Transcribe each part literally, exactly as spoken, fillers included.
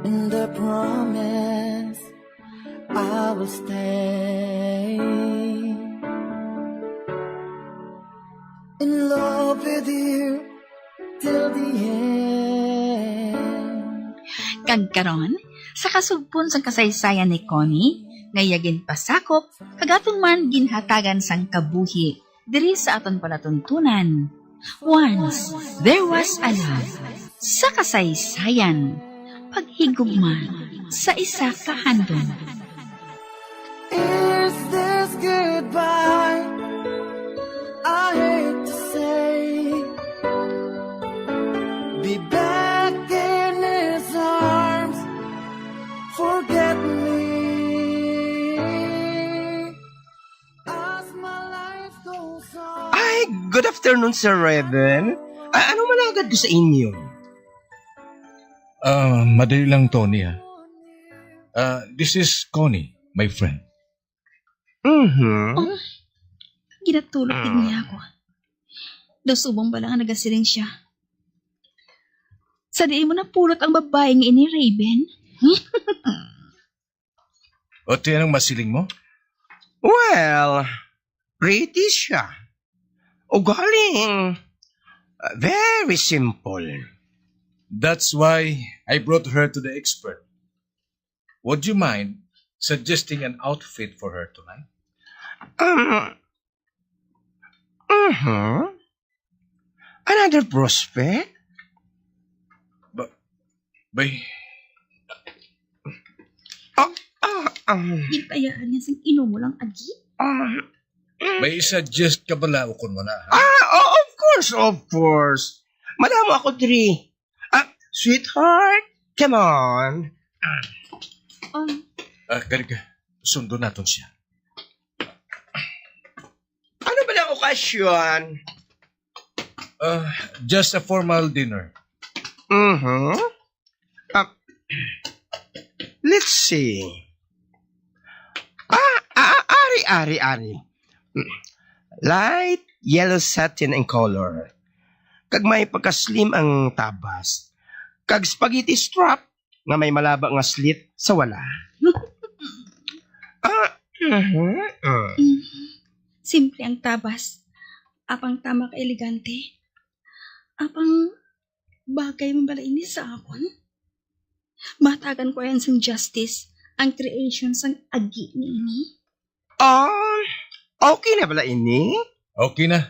The promise I will stay in love with you till the end. Kag karon, sa kasugpon sang kasaysayan ni Connie, nga iya ginpasakop kag aton man ginhatagan sang kabuhi diri sa aton palatuntunan, Once There Was a Love, sa kasaysayan, paghigugma sa isa ka handom. Is this goodbye? I hate to say. Be back in his arms. Forget me. As my life goes on. Ay, good afternoon, Sir Raven. Ah, anong malagad ko sa inyo? Ah, madali lang, Tony, ha? Ah, this is Connie, my friend. Mhm. Oh, ginatulog gid niya ako. Daw subong bala nga nagasiling siya. Sa diin mo napulot ang babae nga ini, Raven? O, ti, anong masiling mo? Well, pretty siya. Ugaling, uh, very simple. That's why I brought her to the expert. Would you mind suggesting an outfit for her tonight? Um, mhm. Another prospect? Ba-, bay. Ah, ah, ah. Ginpayaan niya sing inom mo lang agi? Ah, mm. May i-suggest ka bala ukon wala, ha? Ah, oh, of course, of course. Madamo ako diri. Ah, sweetheart, come on. Um. Ah, kani ka, sundo naton siya. Ano ba ang okasyon? Ah, just a formal dinner. Mhm. Ah, let's see. Ah, ah, ari, ari, ari. Light yellow satin in color. Kag may pagka-slim ang tabas. Kag spaghetti strap nga may malaba nga slit sa wala. Ah, mhm, ah. Mm. Simple ang tabas. Apang tama ka elegante. Apang bagay man bala ini sa akon? Mahatagan ko yan sang justice ang creation sang agi niini. Ah, okay na bala ini? Okay na.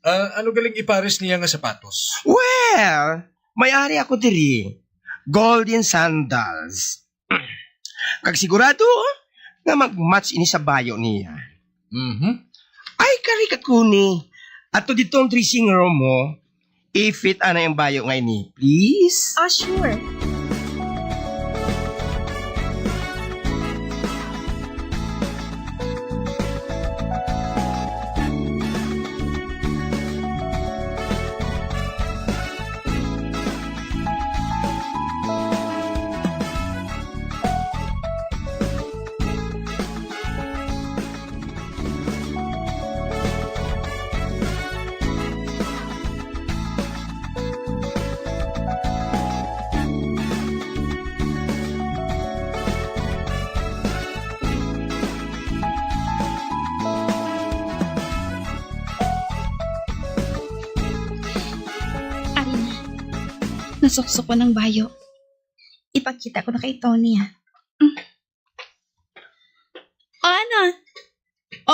Ah, ano galing ipares niya nga sapatos? Well, may ari ako diri. Golden sandals. Kag sigurado nga mag-match ini sa bayo niya. Mhm. Ay, kari ka, Connie. Ato dito ang dressing room mo. I-fit anay ang bayo nga ini, please. Ah, sure. Ari na. Nasuksok ko ng bayo. Ipakita ko na kay Tony, ah. Mm. O, ano?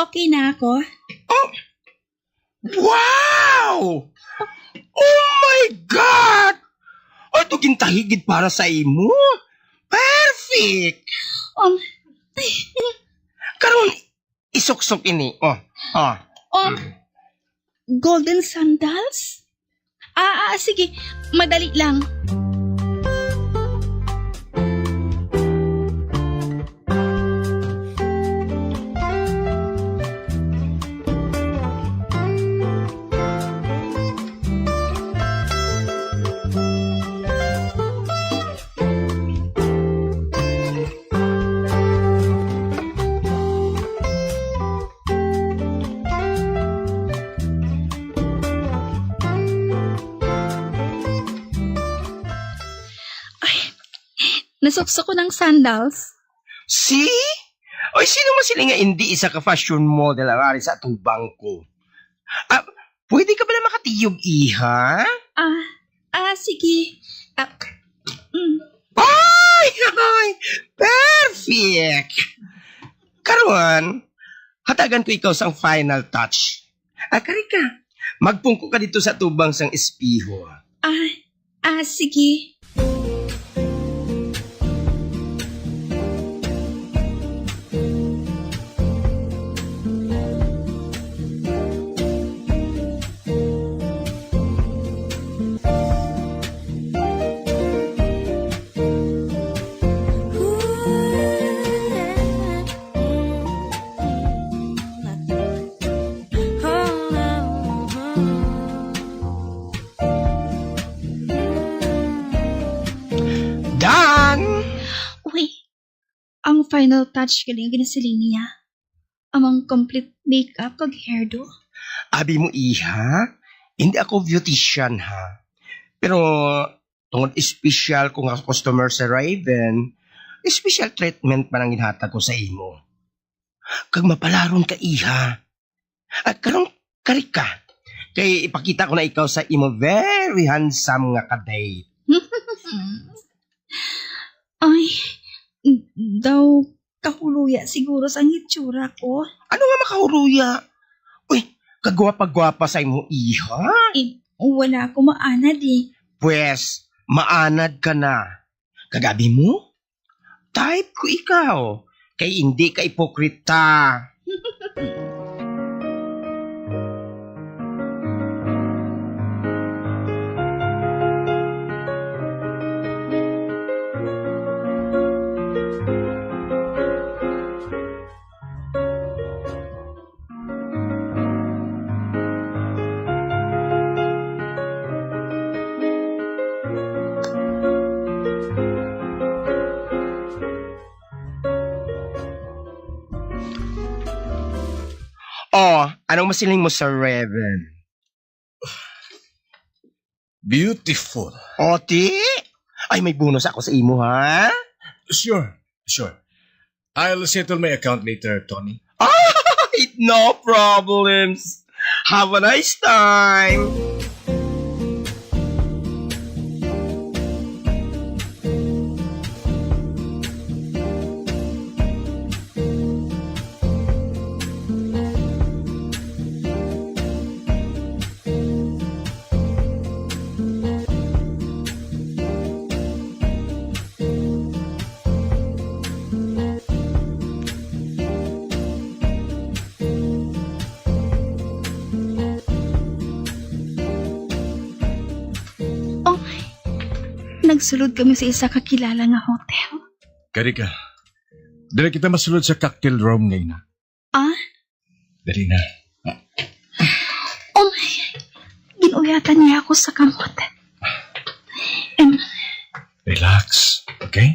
Okay na ako? Oh! Wow! Oh my God! Ato gintahigid para sa imo. Perfect! Um, Karon, isuksok ini. Oh, oh. Um, Mm. Golden sandals? Ah, ah, sige. Madali lang. Nasuksok ko ng sandals. See? Oy, sino man sila nga hindi isa ka fashion model ang ari sa atubang ko? Ah, pwede ka bala makatiyog, iha? Ah, ah, sige. Ah, mm. Ay, ay, perfect! Karon, hatagan ko ikaw sang final touch. Ah, kari ka. Magpungko ka dito sa tubang sang espeho. Ah, ah, sige. Done! Uy, ang final touch galing ang ginasiling niya. Amang complete makeup kag hairdo. Abi mo, iha, hindi ako beautician, ha. Pero tungod espesyal ko nga customer sa Raven, special treatment man ang ginhatag ko sa imo. Kag mapalaron ka, iha. At karon, kari ka. Kay ipakita ko na ikaw sa imo very handsome nga ka-date. Ay, daw kahuluya siguro sang hitsura ko. Ano nga makahuluya? Uy, kagwapa-gwapa sa imo, iha. Eh, wala ako maanad, eh. Pwes, maanad ka na. Kag abi mo? Type ko ikaw, kay hindi ka ipokrita. Oh, anong masiling mo sa Raven? Beautiful. O, ti? Ay, may bonus ako sa imo, ha? Sure, sure. I'll settle my account later, Tony. Ay, no problems. Have a nice time. Oh, nagsulod kami sa isa ka kilala nga hotel. Kari ka. Dili kita masulod sa cocktail room ngayon, ha? Ah? Dali na. Oh my, gin-uyatan niya ako sa kamot. Em, Relax, okay?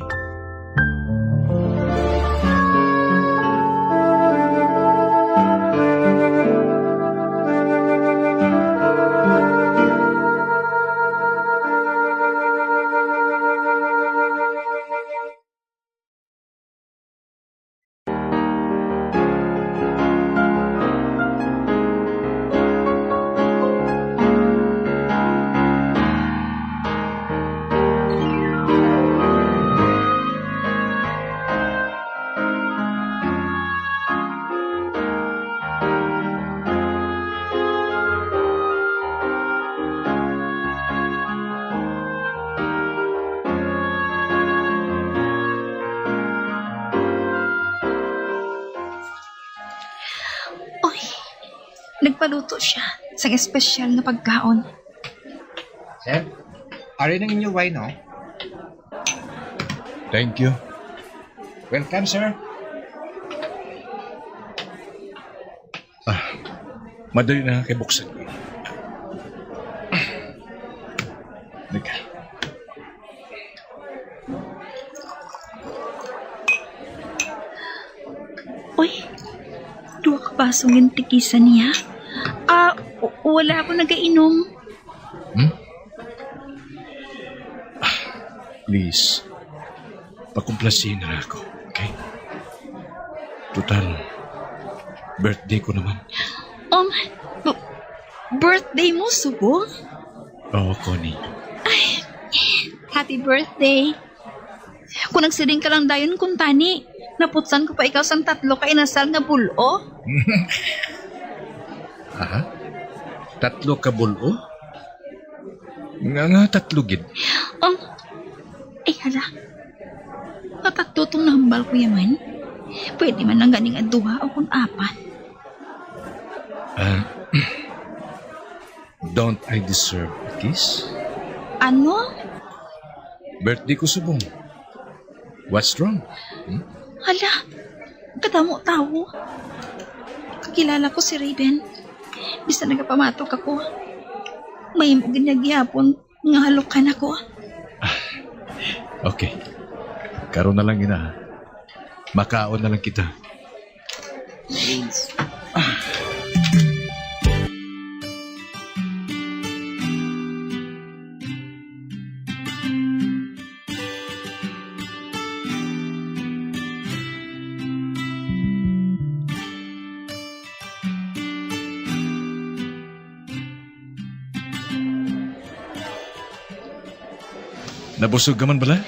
Oy, nagpaluto siya sang espesyal nga pagkaon. Sir, ari ang inyo wine, oh. Thank you. Welcome, sir. Ah, madali na kay buksan ko. Teka. Uy, duha ka baso nga tikisan niya. Ah, w-, wala ako nagainom. Hmm? Ah, please. Pakumplasihin na ako, okay? Total, birthday ko naman. Um, b- birthday mo, subong? Oo, Connie. Ay, happy birthday. Kung nagsiling ka lang dayon kuntani, naputsan ko pa ikaw sang tatlo ka inasal nga bul-o. Aha? Tatlo ka bul-o? Nga, nga tatlo gid. Um, ay, hala. Nga tatlo tong nahambal ko yaman. Pwede man lang gani nga duha o kung apat. Ah, don't I deserve a kiss? Ano? Birthday ko subong. What's wrong? Hmm? Hala, kadamo tawo. Kakilala ko si Raven. Bisan nagapamatok ako, mahimo gid niya gihapon nga halukan ako. Okay. Karon na lang, ina. Makaon na lang kita. Nabusog ka man bala?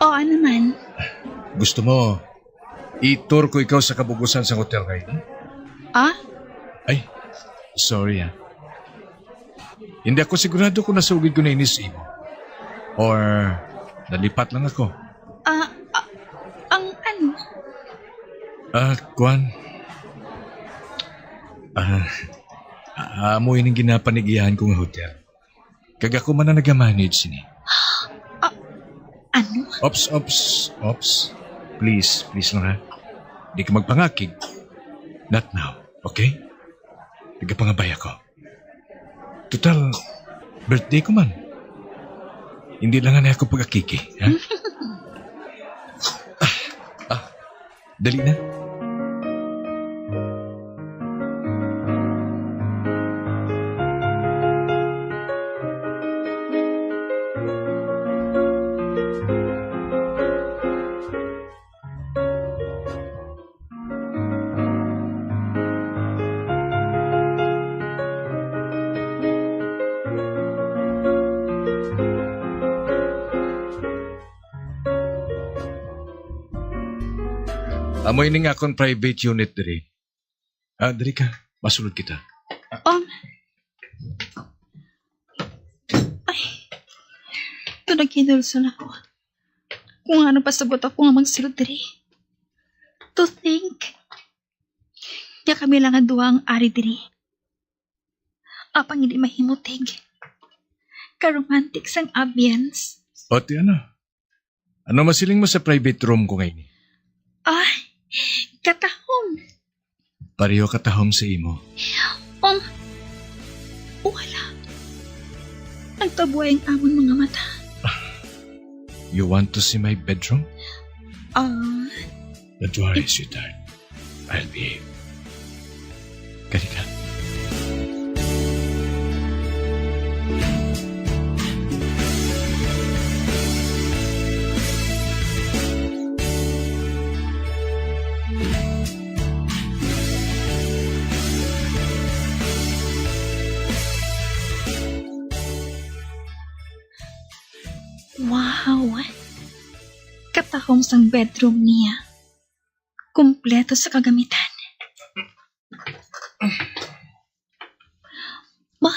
Oo naman. Gusto mo, i-tour ko ikaw sa kabugusan sa hotel kayo? Ah? Ay, sorry, ah. Hindi ako sigurado kung nasugid ko na ini sa imo. Or nalipat lang ako. Ah, ah, ang ano? Ah, kwan. Ah, amo ining ginapanigihan kong hotel. Kag ako man ang nag-manage sini. Ah, ano? Ops, ops, ops. Please, please lang ha. Di ka magpangakig. Not now, okay? Nagapangabay ako. Total, birthday ko man. Hindi lang na ako pag-akiki, ha? Ah, ah, dali na. Amo ining akon private unit diri. Ah, diri ka. Masulod kita. Um, ay, ito nagkinulsol ako. Kung ano pa sagot ako nga magsulod diri. To think, nga kami lang ang duha ang ari diri. Apang hindi mahimutig. Karomantic sang ambience. O, ti ano? Ano masiling mo sa private room ko ngayon? Ah, katahom. Pareho katahom sa imo. Um, wala. Nagpabuhay ang amon mga mata. You want to see my bedroom? Ah. Don't worry, sweetheart. I'll behave. Kali ka. Wow! Katahom sang bedroom niya. Kompleto sa kagamitan. Ma,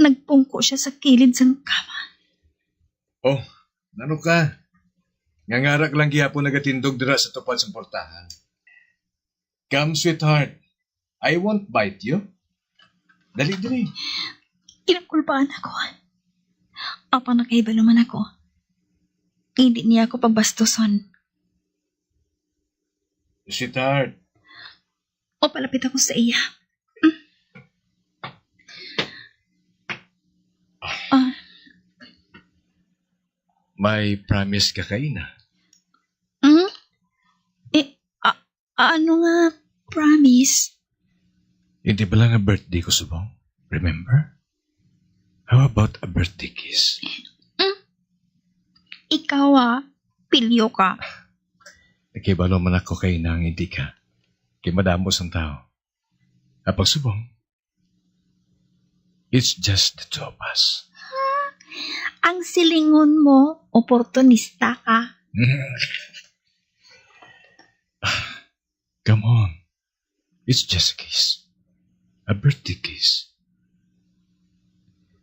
nagpungko siya sa kilid sang kama. Oh, ano ka? Ngangarak lang gihapon nagatindog dira sa tupad sang portahan. Come, sweetheart. I won't bite you. Dali, dali. Kinakulbaan ako. Apang nakahibalo man ako, hindi niya ako pagbastuson. Sweetheart. O, palapit ako sa iya. Ah. May promise ka kaina? Hmm? Eh, a-, ano nga promise? Hindi ba lang nga birthday ko subong? Remember? How about a birthday kiss? Hmm? Ikaw, ah. pilyo ka. Nakibalo man ako kay nang hindi ka. Kay madamo sang tao. Apang subong, it's just the two of us. Ang silingon mo, oportunista ka. Come on. It's just a kiss. A birthday kiss.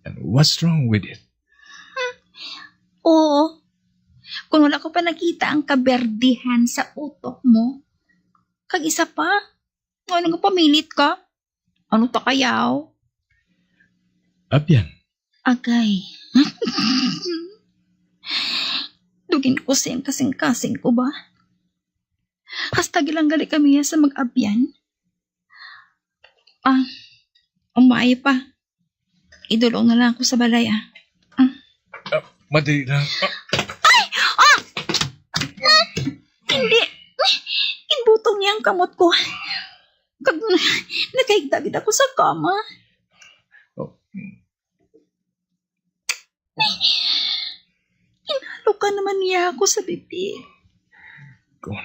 And what's wrong with it? Oo. Kung wala ko pa nakita ang kaberdihan sa utok mo. Kag isa pa, ano nga pamilit ka? Ano ta kayaw? Abyan. Agay. Dugin ko sing kasing-kasing ko ba? Hasta gilang gali kami sa mag-abyan. Ah, umay pa. Idulong na lang ako sa balay, ah. Ah. Ah, madali lang. Ah. Ay! Ah! Ah! Hindi. Ginbutong niya ang kamot ko. Kag nakahigda gid ako sa kama. Oh. Inalo ka naman niya ako sa bibig. Kung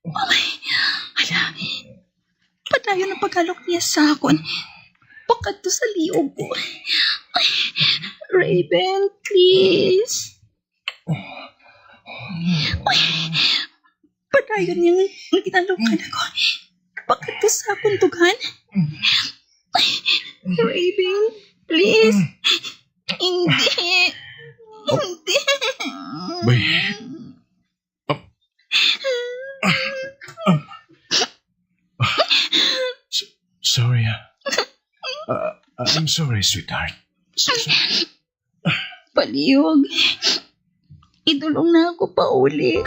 Ay, hala. Padayon ang paghalok niya sa akon. Pakadto sa liog ko. Ay, Raven, please. Ay, padayon niya nga ginalokan ako. Pakadto sa akon dughan. Ay, Raven, please. Hindi. Hindi. Bay. Um, um, s-, sorry, ah. Uh, I'm sorry, sweetheart. So sorry. Palihog. Idulong na ako pauli.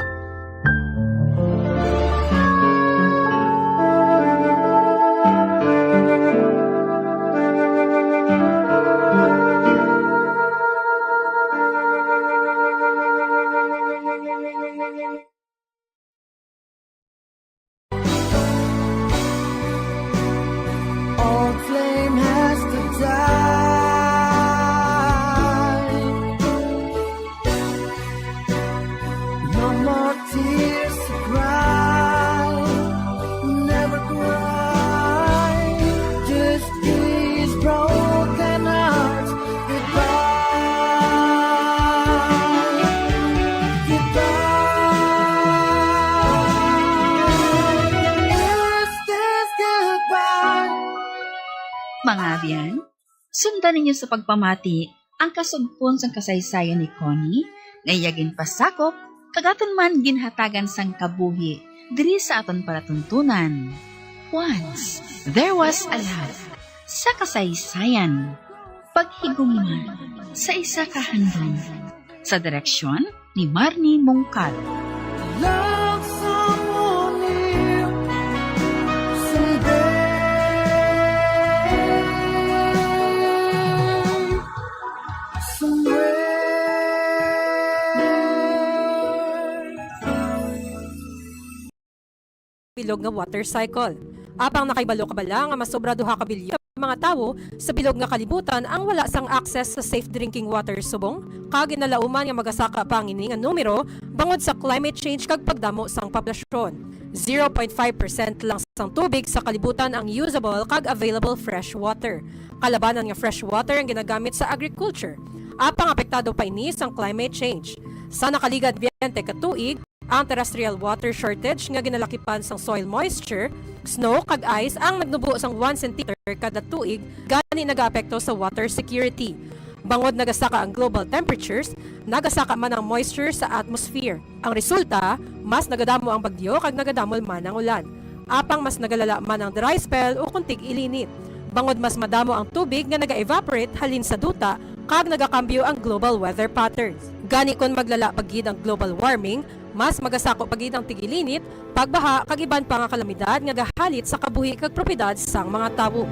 All flame has to die. No more tears to cry. Never cry. Just these broken hearts. Goodbye. Goodbye. Is this goodbye? Mga abyan, sundan ninyo sa pagpamati ang kasugpon sang kasaysayan ni Connie nga iya ginpasakop kag aton man ginhatagan sang kabuhi diri sa aton palatuntunan. Once, there was a love. Sa kasaysayan, paghigugma sa isa ka handom. Sa direksyon ni Marnie Mongkal. Love someone new someday, somewhere. Bilog nga water cycle. Apang nakahibalo ka bala nga mas sobra duha ka bilyon ka mga tawo sa bilog nga kalibutan ang wala sang access sa safe drinking water subong, kag ginalauman nga magasaka pa ang ini nga numero bangod sa climate change kag pagdamo sang populasyon. Zero point five percent lang sang tubig sa kalibutan ang usable kag available fresh water. Kalabanan nga fresh water ang ginagamit sa agriculture. Apang apektado pa ini sang climate change. Sa nakaligad baynte ka tuig, ang terrestrial water shortage nga ginalakipan sang soil moisture, snow kag ice ang nagnubo sang one centimeter kada tuig, gani nagaapekto sa water security. Bangod nagasaka ang global temperatures, nagasaka man ang moisture sa atmosphere. Ang resulta, mas nagadamo ang bagyo kag nagadamo man ang ulan. Apang mas nagalala man ang dry spell ukon tig-ilinit. Bangod mas madamo ang tubig nga naga-evaporate halin sa duta kag nagakambyo ang global weather patterns. Gani kon maglala pa gid ang global warming, mas magasako pa gid ang tig-ilinit, pagbaha, kag iban pa nga kalamidad nga gahalit sa kabuhi kag propiedad sang mga tawo.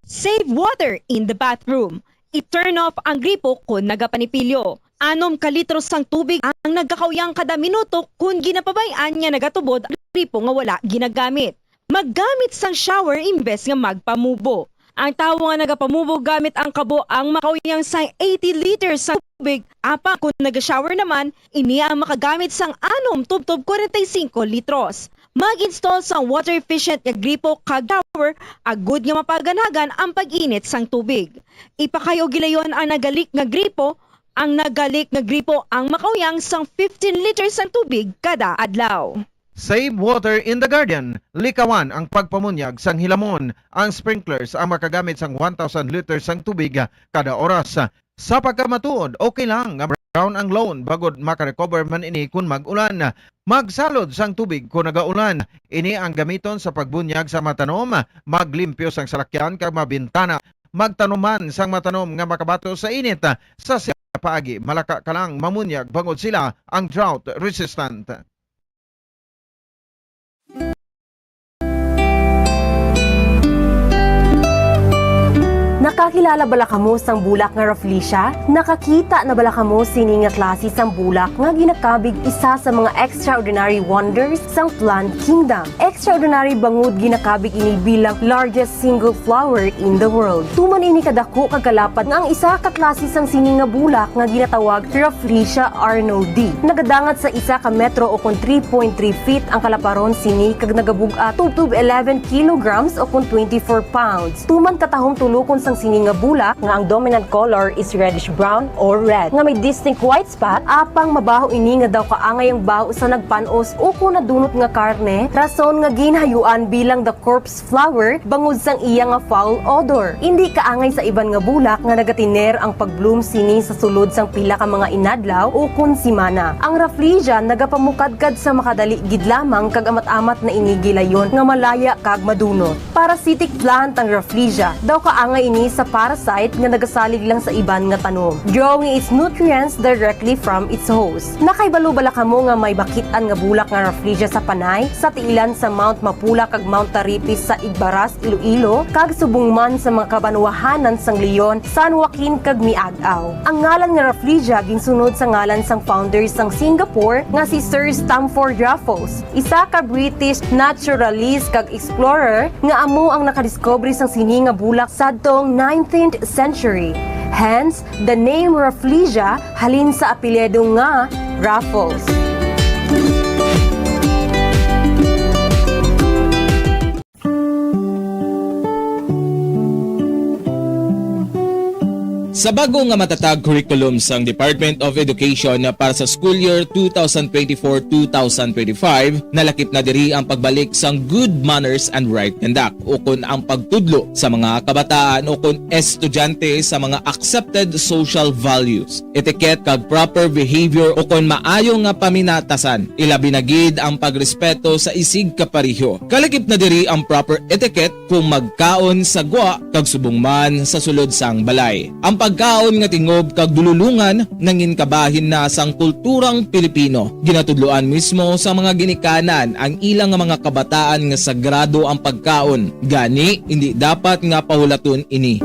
Save water in the bathroom. I-turn off ang gripo kon nagapanipilyo. Anom ka litro sang tubig ang nagakauyang kada minuto kon ginapabay-an nga nagatubod ang gripo nga wala ginagamit. maggamit sang shower imbes nga magpamubo. Ang tawo nga nagapamubo gamit ang kabo ang makauyang sang eighty liters sang tubig, apang kon naga-shower naman, ini ang makagamit sang anom tubtob kwarenta y singko litros. Mag-install sang water-efficient nga gripo kag shower agud nga mapaganagan ang pag-init sang tubig. Ipakay o gilayon ang nagalik nga gripo, ang nagalik nga gripo ang makauyang sang fifteen liters sang tubig kada adlaw. Save water in the garden. Likawan ang pagpamunyag sang hilamon. Ang sprinklers ang makagamit sang one thousand liters sang tubig kada oras. Sa pagkamatuod, okay lang nga brown ang lawn bangod makarecover man ini kon mag-ulan. Magsalod sang tubig kon nagaulan. Ini ang gamiton sa pagbunyag sa matanom, maglimpyo sang salakyan kag mabintana. Magtanom man sang matanom nga makabato sa init. Sa siya paagi, malaka ka lang mamunyag bangod sila ang drought resistant. Nakakilala bala kamo sang bulak nga Rafflesia? Nakakita na bala kamo sini nga klase sang bulak nga ginakabig isa sa mga extraordinary wonders sang plant kingdom? Extraordinary bangod ginakabig ini bilang largest single flower in the world. Tuman ini kadako kag kalapad nga ang isa ka klase sang sini nga bulak nga ginatawag Rafflesia arnoldii. Nagadangat sa isa ka metro o kon three point three feet ang kalaparon sini kag nagabug-at tubtob eleven kilograms o kon twenty-four pounds. Tuman katahom tulokon sang sini nga bulak nga ang dominant color is reddish brown or red nga may distinct white spot, apang mabaho ini nga daw kaangay ang baho sa nagpan-os o kon nadunot nga karne, rason nga ginhayuan bilang the corpse flower bangod sang iya nga foul odor. Indi kaangay sa iban nga bulak nga nagatiner ang pag-bloom sini sa sulod sang pila ka mga inadlaw o kon simana. Ang Rafflesia nagapamukadkad sa makadali gid lamang kag amat-amat na ini gilayon nga malaya kag madunot. Parasitic plant ang Rafflesia. Daw kaangay ini sa parasite nga nagasalig lang sa iban nga tanom, drawing its nutrients directly from its host. Nakahibalo bala kamo nga may bakit-an nga bulak nga Rafflesia sa Panay, sa tiilan sa Mount Mapula kag Mount Taripis sa Igbaras, Iloilo, kag subong man sa mga kabanwahanan sang Leon, San Joaquin, kag Miag-ao? Ang ngalan nga Rafflesia ginsunod sa ngalan sang founder sang Singapore nga si Sir Stamford Raffles, isa ka British naturalist kag explorer nga amo ang nakadiskubre sang sini nga bulak sadtong nineteenth century. Hence, the name Rafflesia halin sa apelyido nga Raffles. Sa bag-o nga matatag curriculum sang Department of Education para sa school year two thousand twenty-four, two thousand twenty-five, nalakip na diri ang pagbalik sang good manners and right conduct, ukon ang pagtudlo sa mga kabataan ukon estudyante sa mga accepted social values, etiquette, kag proper behavior, ukon maayo nga paminatasan, ilabi na gid ang pagrespeto sa isigkapareho. Kalakip na diri ang proper etiquette kung magkaon sa gwa kag subong man sa sulod sang balay. Ang pagkaon nga tingob kag dululongan nangin kabahin na sang kulturang Pilipino. Ginatudloan mismo sa mga ginikanan ang ila nga mga kabataan nga sagrado ang pagkaon, gani indi dapat nga pahulaton ini.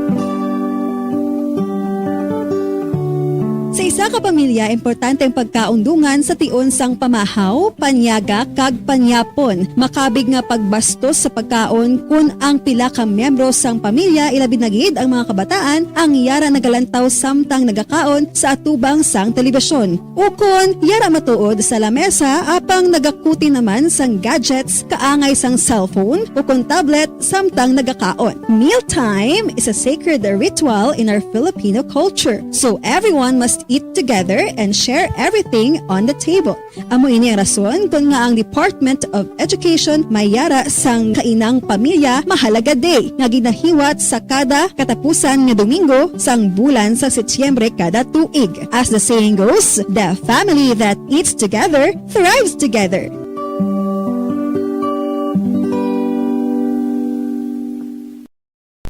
Sa isa ka pamilya, importante ang pagkaon dungan sa tion sang pamahaw, panyaga, kag panyapon. Makabig nga pagbastos sa pagkaon kon ang pila ka miyembro sang pamilya, ilabi na gid ang mga kabataan, ang yara nagalantaw samtang nagakaon sa atubang sang telebisyon. Ukon yara matuod sa lamesa apang nagakuti naman sang gadgets kaangay sang cellphone ukon tablet samtang nagakaon. Mealtime is a sacred ritual in our Filipino culture, so everyone must eat together and share everything on the table. Amo ini ang rason kon ngaa ang Department of Education may yara sang Kainang Pamilya Mahalaga Day nga ginahiwat sa kada katapusan nga Domingo sang bulan sa Setyembre kada tuig. As the saying goes, the family that eats together thrives together.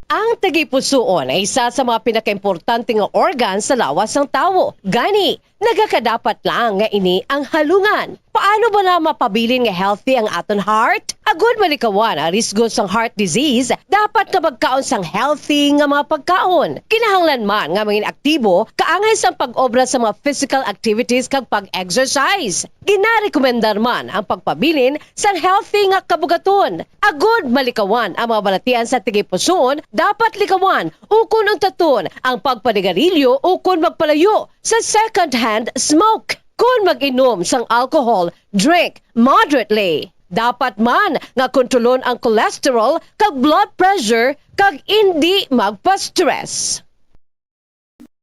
Ang Ang tagipusoon ay isa sa mga pinakaimportante nga organ sa lawas sang tawo. Gani, nagakadapat lang nga ini ang halungan. Paano bala mapabilin nga healthy ang aton heart? Agud malikawan ang risgo sang heart disease, dapat nga magkaon sang healthy nga mga pagkaon. Kinahanglan man nga mangin aktibo kaangay sang pag-obra sa mga physical activities kag pag-exercise. Ginarekomendar man ang pagpabilin sang healthy nga kabugaton. Agud malikawan ang mga balatian sa tagipusoon, dapat likawan ukon untaton ang pagpanigarilyo ukon magpalayo sa second-hand smoke. Kon mag-inom sang alcohol, drink moderately. Dapat man nga kontrolon ang cholesterol kag blood pressure kag indi magpa-stress.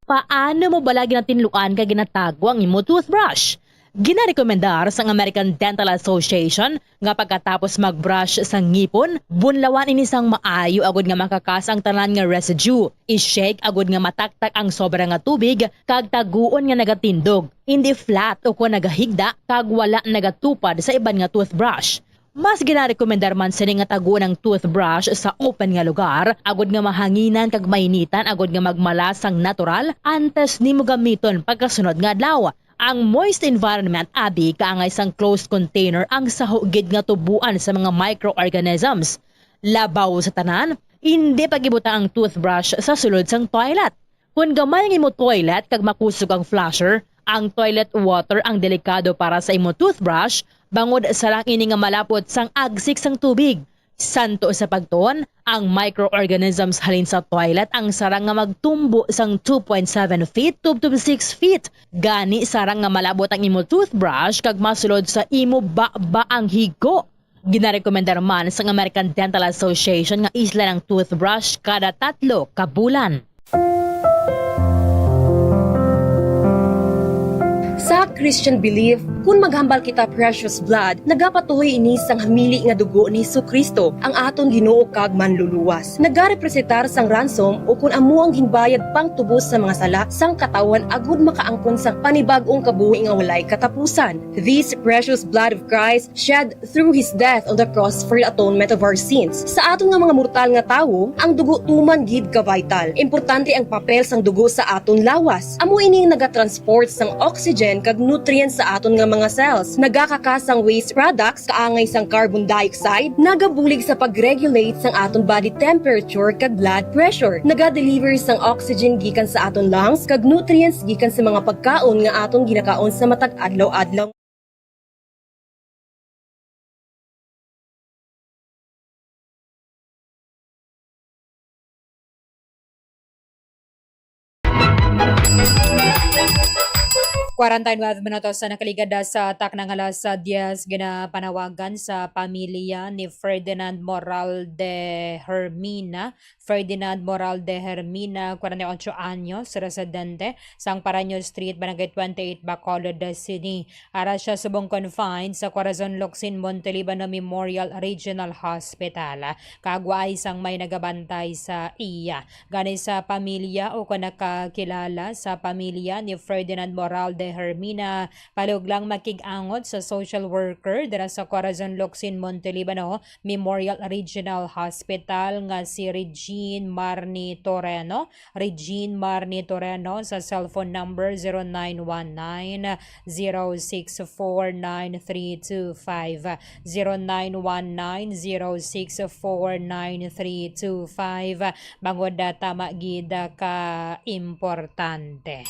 Paano mo bala ginatinluan kag ginatago ang imo toothbrush? Ginarekomendar sang American Dental Association nga pagkatapos mag-brush sa ngipon, bunlawan ini sang maayo agud nga makakas ang tanan nga residue. I-shake agud nga mataktak ang sobra nga tubig kag taguon nga nagatindog, hindi flat ukon nagahigda kag wala nagatupad sa iban nga toothbrush. Mas ginarekomendar man sini nga taguon ang toothbrush sa open nga lugar, agud nga mahanginan kag mainitan agud nga magmala sang natural antes nimo gamiton pagkasunod nga adlaw. Ang moist environment abi kaangay sang closed container ang saho gid nga tuboan sa mga microorganisms. Labaw sa tanan, indi pag-ibutang ang toothbrush sa sulod sang toilet. Kon gamay ang imo toilet kag makusog ang flusher, ang toilet water ang delikado para sa imo toothbrush, bangod sarang ini nga malapot sang agsik sang tubig. Santo sa pagtuon, ang microorganisms halin sa toilet ang sarang nga magtumbo sang two point seven feet tubtob six feet. Gani, sarang nga malabot ang imo toothbrush kag masulod sa imo baba ang higo. Ginarekomendar man sang American Dental Association nga islan ang toothbrush kada tatlo ka bulan. Sa Christian belief, kun maghambal kita precious blood, nagapatuhoy ini sang hamili nga dugo ni Jesu-Cristo, ang aton Ginoo kag Manluluwas. Nagarepresentar sang ransom ukon amo ang ginbayad pangtubos sa mga sala sang katawhan agud makaangkon sang panibag-ong kabuhi nga walay katapusan. This precious blood of Christ shed through his death on the cross for the atonement of our sins. Sa aton nga mga mortal nga tawo, ang dugo tuman gid ka vital. Importante ang papel sang dugo sa aton lawas. Amo ini ang nagatransport sang oxygen kag nutrients sa aton nga mga cells. Nagakakas sang waste products kaangay sang carbon dioxide, nagabulig sa pag-regulate sang aton body temperature kag blood pressure. Nagadeliver sang oxygen gikan sa aton lungs kag nutrients gikan sa mga pagkaon nga aton ginakaon sa matag adlaw-adlaw. Kwarenta y nuebe minutos sa nakaligad sa takna nga alas diyes, ginapanawagan sa pamilya ni Ferdinand Moral de Hermina, Ferdinand Moral de Hermina, kwarenta y ocho anyos, residente sang Paraño Street, Barangay twenty-eight, Bacolod City. Ara siya subong confined sa Corazon Locsin Montelibano Memorial Regional Hospital, kag waay sang may nagabantay sa iya. Gani, sa pamilya o kon nakakilala sa pamilya ni Ferdinand Moral de Hermina, palihog lang makig-angot sa social worker dira sa Corazon Locsin Montelibano Memorial Regional Hospital nga si Regine Marni Toreno. Regine Marni Toreno sa cellphone number zero nine one nine, zero six four nine three two five, zero nine one nine, zero six four nine three two five, bangod, ah, tama gid, ah, ka importante.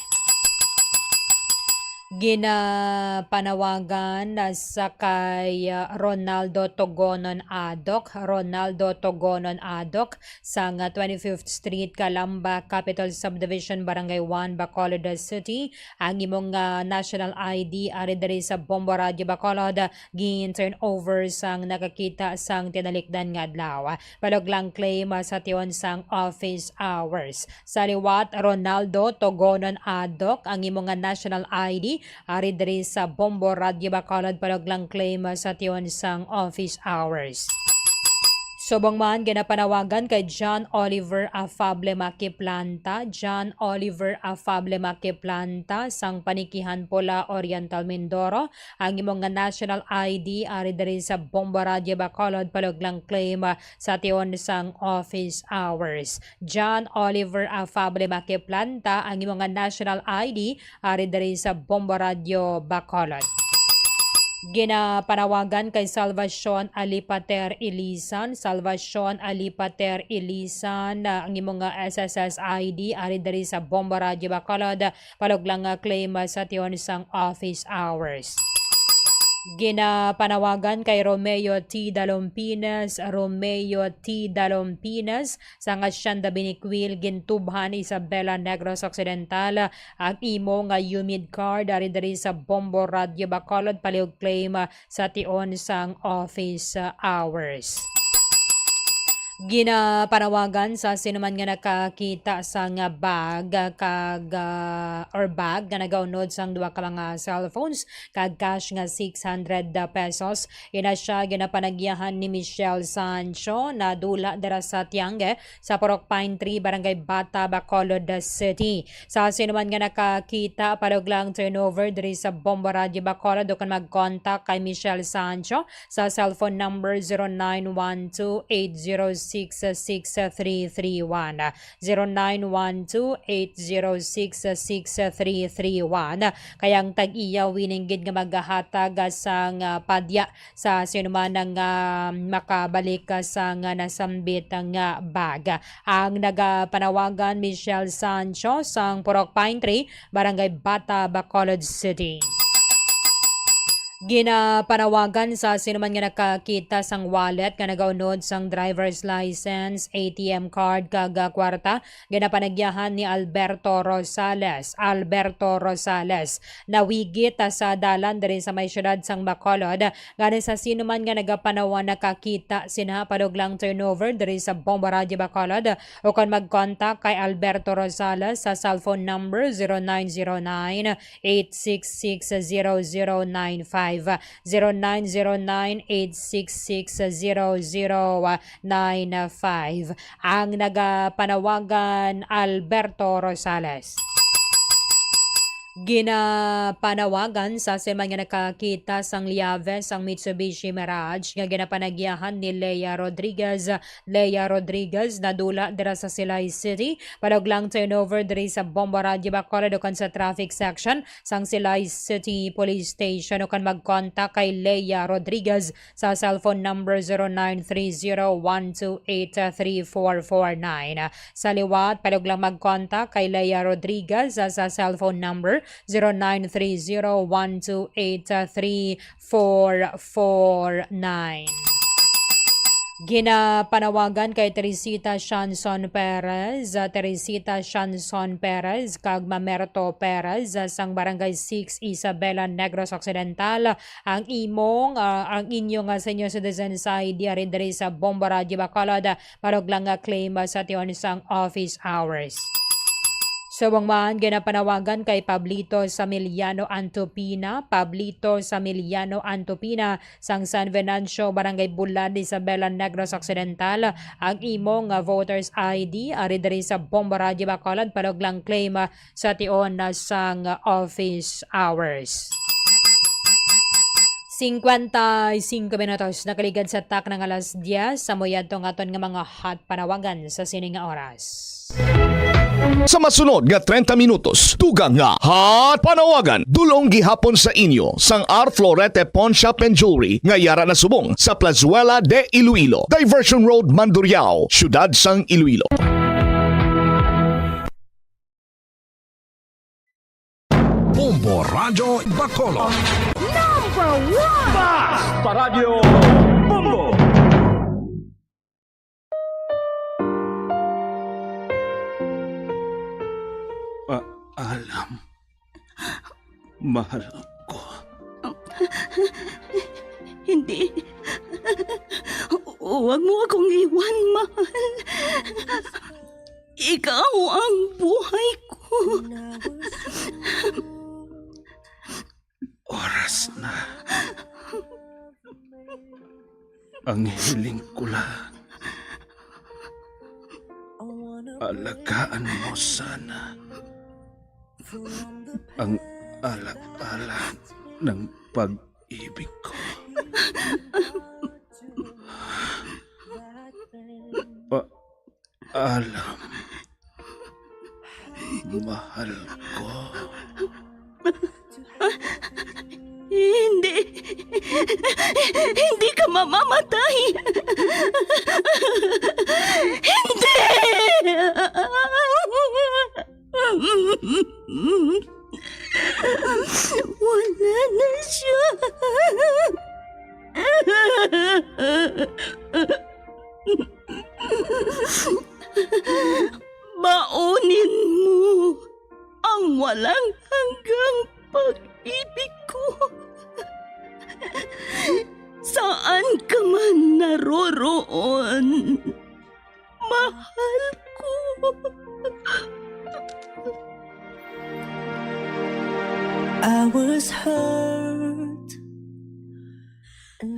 Ginapanawagan, ah, sa kay, ah, Ronaldo Togonon Adok, Ronaldo Togonon Adok, sang twenty-fifth Street, Calamba, Capital Subdivision, Barangay one, Bacolod City, ang imong, ah, national I D ari diri sa Bombo Radio Bacolod, gin-turn over sang nakakita sang tinalikdan nga adlaw. Palihog lang claim, ah, sa tion sang office hours. Sa liwat, Ronaldo Togonon Adok, ang imo nga national I D ari diri sa Bombo Radio Bacolod, palihog lang claim, ah, sa tion sang office hours. Subong man ginapanawagan kay John Oliver Afable Makiplanta, John Oliver Afable Makiplanta, sang Panikihan Pula, Oriental Mindoro, ang imo nga national I D ari diri sa Bombo Radio Bacolod, paluglang claim, ah, sa tion sang office hours. John Oliver Afable Makiplanta, ang imo nga national I D ari diri sa Bombo Radio Bacolod. Ginapanawagan kay Salvacion Alipater Ilisan, Salvacion Alipater Ilisan, ah, ang imo nga S S S I D ari diri sa Bombo Radio Bacolod, paluglang nga claim, ah, sa tion sang office hours. Ginapanawagan kay Romeo T. Dalompines, Romeo T. Dalompines, sang Hacienda Binicuil, Gintubhan, Isabela, Negros Occidental, ang imo nga humid card ari diri sa Bombo Radio Bacolod, palihog claim, ah, sa tion sang office, ah, hours. Ginapanawagan sa sinuman nga nakakita sang bag, ah, kag, ah, or bag nga nagaunod sang duha ka mga cellphones kag cash nga six hundred pesos. Ina siya ginapanagyahan ni Michelle Sancho, nadula dira sa Tiange, sa Purok Pine Tree, Barangay Bata, Bacolod City. Sa sinuman nga nakakita, paluglang turnover diri sa Bombo Radio Bacolod, o kon mag-contact kay Michelle Sancho sa cellphone number zero nine one two eight zero six six three three one, zero nine one two eight zero six six three three one. Kay ang tag-iya willing gid nga maghatag sang, ah, padya sa sinuman nga makabalik sang nasambit nga bag. Ang nagapanawagan, Michelle Sancho sang Purok Pine Tree, Barangay Bata, Bacolod City. Ginapanawagan sa sinuman nga nakakita sang wallet nga nagaunod sang driver's license, A T M card, kag, ah, kwarta, ginapanagyahan ni Alberto Rosales. Alberto Rosales, nawigit, ah, sa dalan diri sa may siyudad sang Bacolod. Gani sa sinuman nga nagapanaw nakakita sina, paluglang turnover diri sa Bombo Radio Bacolod, o kon mag-contact kay Alberto Rosales sa cellphone number zero nine zero nine eight six six zero zero nine five, zero nine zero nine eight six six zero zero nine five. Ang nagapanawagan, Alberto Rosales. Ginapanawagan sa sinuman nga nakakita sang liave sang Mitsubishi Mirage nga ginapanagyahan ni Lea Rodriguez. Lea Rodriguez, nadula dira sa Silay City, paluglang turnover diri sa Bombo Radio Bacolod o kon sa traffic section sang Silay City Police Station, o kon mag-contact kay Lea Rodriguez sa cellphone number zero nine three zero one two eight three four four nine. Sa liwat, paluglang mag-contact kay Lea Rodriguez sa, sa cellphone number zero nine three zero one two eight three four four nine. Ginapanawagan kay Teresita Shanson Perez, Teresita Shanson Perez, kag Mamerto Perez, sang Barangay Six Isabela, Negros Occidental, ang imong, ah, ang inyo nga senior citizens I D ari diri sa Bombo Radio Bacolod, paluglang nga claim sa tion sang office hours. Subong man, ginapanawagan kay Pablito Samiliano Antupina, Pablito Samiliano Antupina, sang San Venancio, Barangay Bulad, Isabela, Negros Occidental, ang imo nga voters I D ari diri sa Bombo Radio Bacolod, paluglang claim, ah, sa tion, ah, sang office hours. Cincuenta y cinco minutos nakaligad sa takna nga alas diez, sa moyadto nga aton nga mga hot panawagan sa sini nga oras. Sa masunod nga treinta minutos, dugang nga hot panawagan, dul-ong gihapon sa inyo sang R Florete Pawn Shop and Jewelry nga yara na subong sa Plazuela de Iloilo, Diversion Road, Mandurriao, Siyudad sang Iloilo. Bombo Radyo Bacolod. Number one! Basta Radyo Bombo! Paalam, mahal ko. Hindi. Huwag mo akong iwan, mahal. Ikaw ang buhay ko. Oras na. Ang hiling ko lang, Alagaan mo sana ang ala-ala ng pag-ibig ko. Paalam, mahal ko. Hindi. Hindi ka mamamatay. Hindi! Wala na siya. Baunin mo ang walang hanggang pag-ibig ko. Saan ka man naroroon, mahal ko. I was hurt.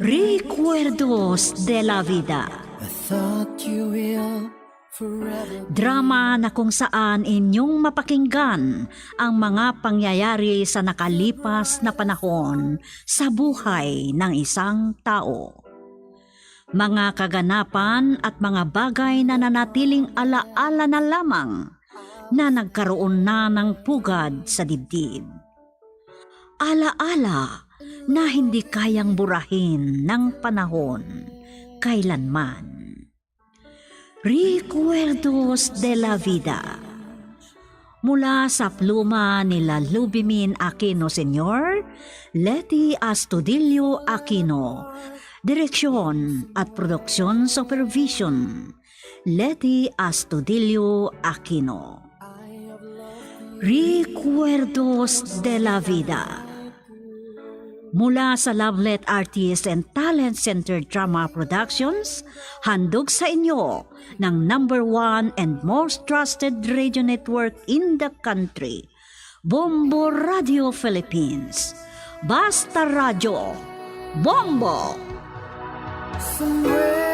Recuerdos de la Vida. I thought you will forever. Drama na kung saan inyong mapakinggan ang mga pangyayari sa nakalipas na panahon sa buhay ng isang tao. Mga kaganapan at mga bagay na nanatiling alaala na lamang na nagkaroon na ng pugad sa dibdib. Alaala na hindi kayang burahin ng panahon kailanman. Recuerdos de la Vida. Mula sa pluma ni Lalubimin Aquino Senior, Leti Astudillo Aquino. Direksyon at production supervision, Leti Astudillo Aquino. Recuerdos de la Vida. Mula sa Lovelet Artist and Talent Center Drama Productions, handog sa inyo ng number one and most trusted radio network in the country, Bombo Radio Philippines. Basta Radyo, Bombo! Somewhere.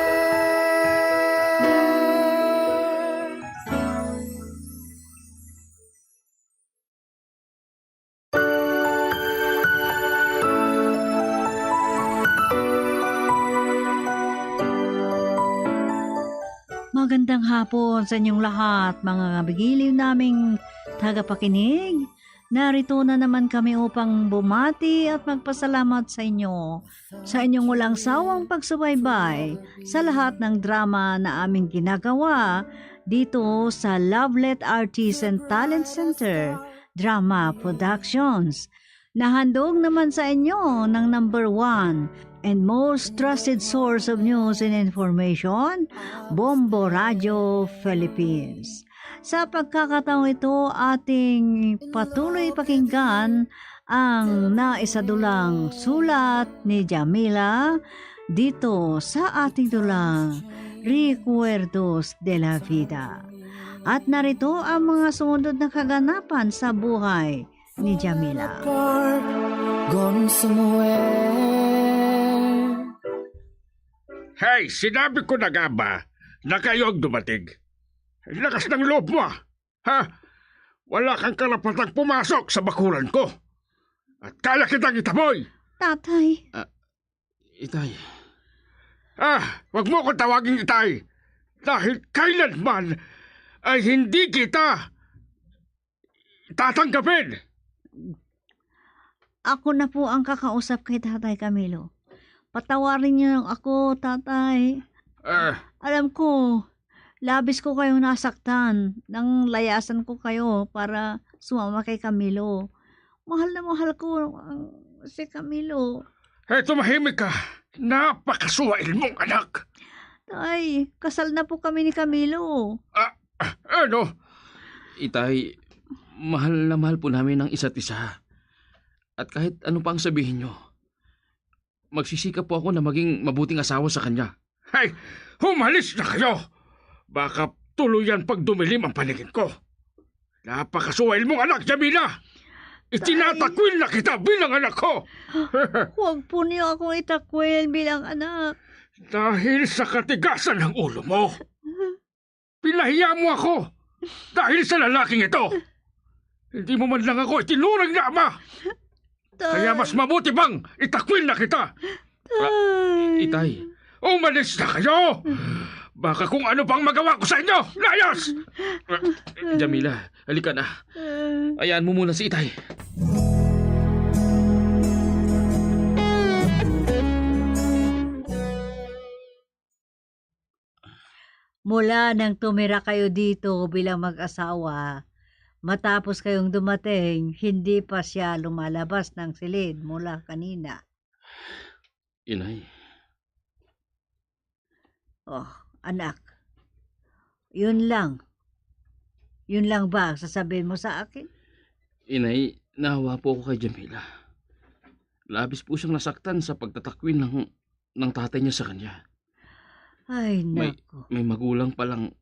Magandang hapon sa inyong lahat, mga bigiliw naming tagapakinig. Narito na naman kami upang bumati at magpasalamat sa inyo sa inyong walang sawang pagsubaybay sa lahat ng drama na aming ginagawa dito sa Lovelet Artists and Talent Center Drama Productions. Nahandog naman sa inyo ng number one and most trusted source of news and information, Bombo Radio Philippines. Sa pagkakataong ito, ating patuloy pakinggan ang naisadulang sulat ni Jamila dito sa ating dulang Recuerdos de la Vida. At narito ang mga sumunod na kaganapan sa buhay ni Jamila. Gone somewhere. Hey, sinabi ko na nga ba na kayo ang dumating? Lakas ng loob mo, ah. Ha? Wala kang karapatang pumasok sa bakuran ko. At kaya kitang itaboy. Tatay. Ah, itay. Ah, wag mo ko tawaging itay. Dahil kailanman ay hindi kita tatanggapin. Ako na po ang kakausap kay Tatay Camilo. Patawarin niyo lang ako, Tatay. Ah. Alam ko, labis ko kayong nasaktan nang layasan ko kayo para sumama kay Camilo. Mahal na mahal ko ang, si Camilo. Eh, tumahimik ka. Napakasuwail mong anak. Tay, kasal na po kami ni Camilo. Ah, ah, ano? Itay, mahal na mahal po namin ang isa't isa. At kahit ano pa ang sabihin nyo, magsisikap po ako na maging mabuting asawa sa kanya. Hey, humalis na kayo! Baka tuluyan pag dumilim ang paningin ko. Napakasuwail mong anak, Jamila! Itinatakwil na kita bilang anak ko! Huwag po niyo akong itakwil bilang anak. Dahil sa katigasan ng ulo mo, pinahiya mo ako! Dahil sa lalaking ito, hindi mo man lang ako itinurang na ama. Kaya mas mabuti pang itakwil na kita. Ah, itay, umalis na kayo! Baka kung ano pang magawa ko sa inyo! Layas! Jamila, halika na. Hayaan mo muna si itay. Mula nang tumira kayo dito bilang mag-asawa, matapos kayong dumating, hindi pa siya lumalabas ng silid mula kanina. Inay. Oh, anak. Yun lang. Yun lang ba ang sasabihin mo sa akin? Inay, nahawa po ako kay Jamila. Labis po siyang nasaktan sa pagtatakwil ng, ng tatay niya sa kanya. Ay, may, nako. May magulang palang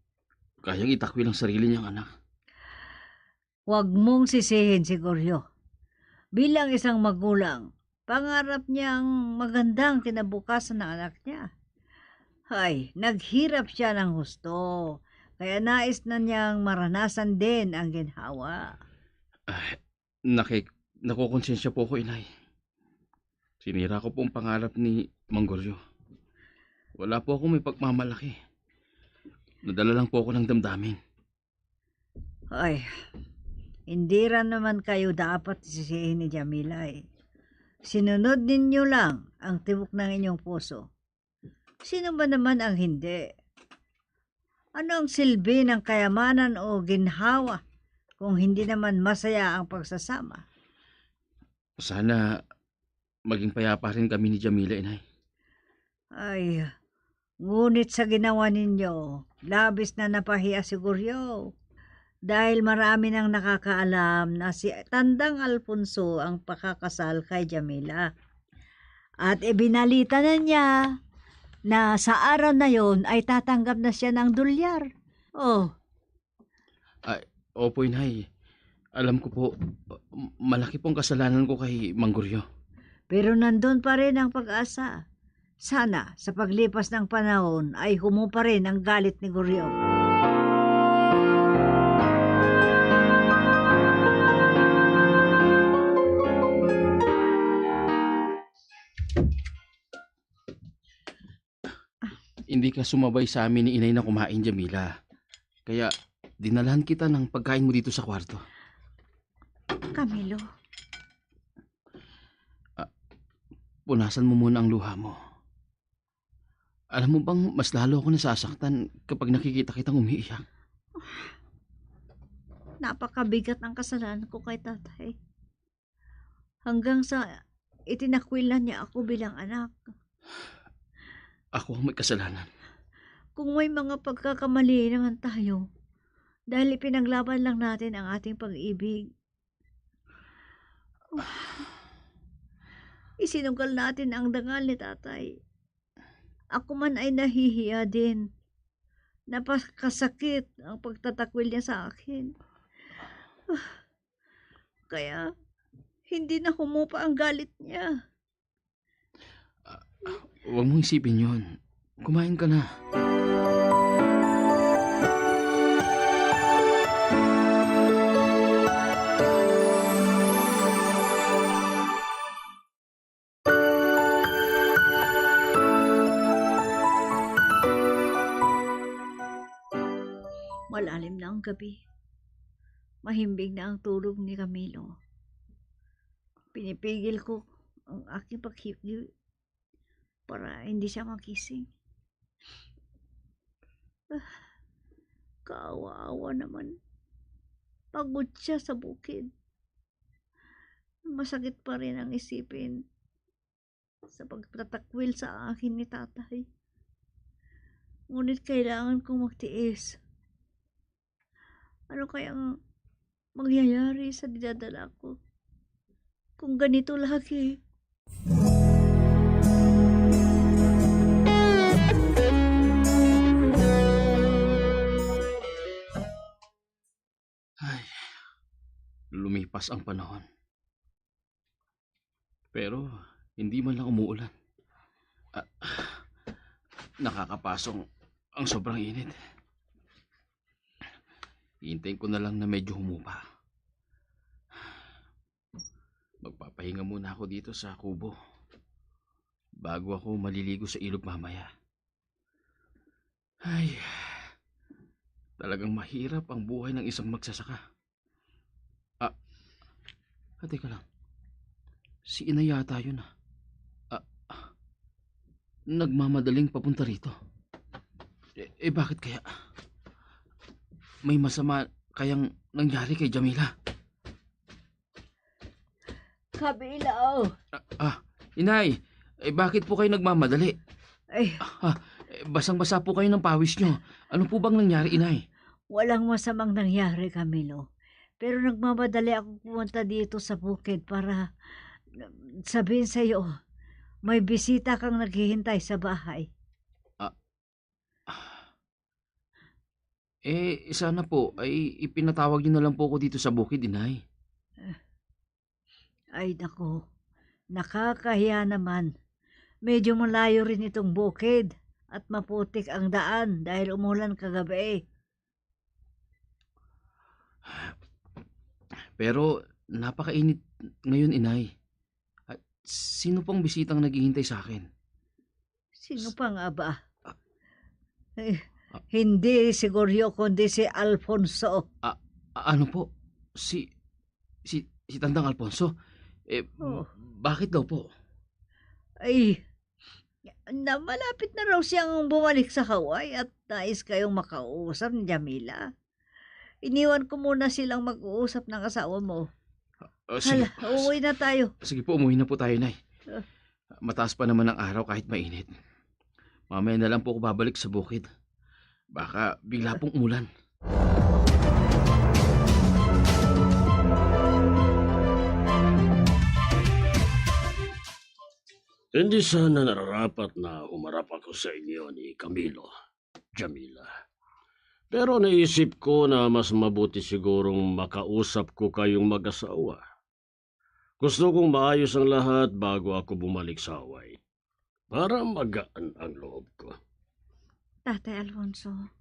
kayang itakwil ang sarili niyang anak. Huwag mong sisihin si Goryo. Bilang isang magulang, pangarap niya ang magandang kinabukasan ng anak niya. Ay, naghirap siya ng husto, kaya nais na niyang maranasan din ang ginhawa. Ah, naki-, nakukonsensya po ko, Inay. Sinira ko po ang pangarap ni Mang Goryo. Wala po ako may pagmamalaki. Nadala lang po ako ng damdamin. Ay, hindi ra naman kayo dapat sisihin ni Jamila, eh. Sinunod ninyo lang ang tibok ng inyong puso. Sino ba naman ang hindi? Ano ang silbi ng kayamanan o ginhawa kung hindi naman masaya ang pagsasama? Sana maging payapa rin kami ni Jamila, Inay. Ay, ngunit sa ginawa ninyo, labis na napahiya si Goryo, dahil marami nang nakakaalam na si Tandang Alfonso ang pakakasal kay Jamila. At ibinalita na niya na sa araw na yon ay tatanggap na siya ng dolyar. Oh. Ay, opo, Inay. Alam ko po, m-, malaki pong kasalanan ko kay Mang Goryo. Pero nandun pa rin ang pag-asa. Sana, sa paglipas ng panahon, ay humo pa rin ang galit ni Goryo. Hindi ka sumabay sa amin ni Inay na kumain, Jamila. Kaya dinalhan kita ng pagkain mo dito sa kwarto. Camilo. Ah, punasan mo muna ang luha mo. Alam mo bang mas lalo ako nasasaktan kapag nakikita kitang umiiyak? Napakabigat ang kasalanan ko kay tatay. Hanggang sa itinakwil na niya ako bilang anak. Ako ang may kasalanan. Kung may mga pagkakamali naman tayo, dahil ipinaglaban lang natin ang ating pag-ibig. Isinugal natin ang dangal ni tatay. Ako man ay nahihiya din. Napakasakit ang pagtatakwil niya sa akin. Kaya, hindi na humupa ang galit niya. Ah, huwag mong isipin yun. Kumain ka na. Malalim na ang gabi. Mahimbing na ang tulog ni Camilo. Pinipigil ko ang aking paghigi para hindi siya magising. Ah, kaawa-awa naman. Pagod siya sa bukid. Masakit pa rin ang isipin sa pagtatakwil sa akin ni tatay. Ngunit kailangan kong magtiis. Ano kaya ang mangyayari sa dinadala ko kung ganito lagi? Ay, lumipas ang panahon. Pero hindi man lang umuulan. Ah, nakakapasong ang sobrang init. Hintayin ko na lang na medyo humupa. Magpapahinga muna ako dito sa kubo bago ako maliligo sa ilog mamaya. Ay, talagang mahirap ang buhay ng isang magsasaka. Ah, ah, teka lang. Si Inay yata yun, ah. Ah, ah, nagmamadaling papunta rito. Eh, eh, bakit kaya? May masama kayang nangyari kay Jamila? Kabila, oh. Ah, ah, Inay, eh, bakit po kayo nagmamadali? Ay. Ah, eh, basang-basa po kayo ng pawis nyo. Ano po bang nangyari, Inay? Walang masamang nangyari, Camilo. Pero nagmamadali ako pumunta dito sa bukid para sabihin sa'yo, may bisita kang naghihintay sa bahay. Ah, ah. Eh, sana po ay ipinatawag niyo na lang po ako dito sa bukid, Inay. Ay, naku. Nakakahiya naman. Medyo malayo rin itong bukid at maputik ang daan dahil umulan kagabi. Pero napakainit ngayon, Inay. At sino pong bisitang naghihintay sa akin? Sino pa nga ba? Ah. Eh, ah. Hindi si Goryo, kundi si Alfonso. Ah, ah, ano po? Si, si, si Tandang Alfonso? Eh, oh, bakit daw po? Ay, na malapit na raw siyang bumalik sa Hawaii at nais kayong makausap ni Jamila. Iniwan ko muna silang mag-uusap ng asawa mo. Ah, ah, sige. Hala, po. Uuwi na tayo. Sige po, umuwi na po tayo, Nay. Ah. Mataas pa naman ang araw kahit mainit. Mamaya na lang po ako babalik sa bukid. Baka bigla pong umulan. Hindi sana nararapat na humarap ako sa inyo ni Camilo, Jamila. Pero naisip ko na mas mabuti sigurong makausap ko kayong mag-asawa. Gusto kong maayos ang lahat bago ako bumalik sa Hawaii, para magaan ang loob ko. Tatay Alfonso,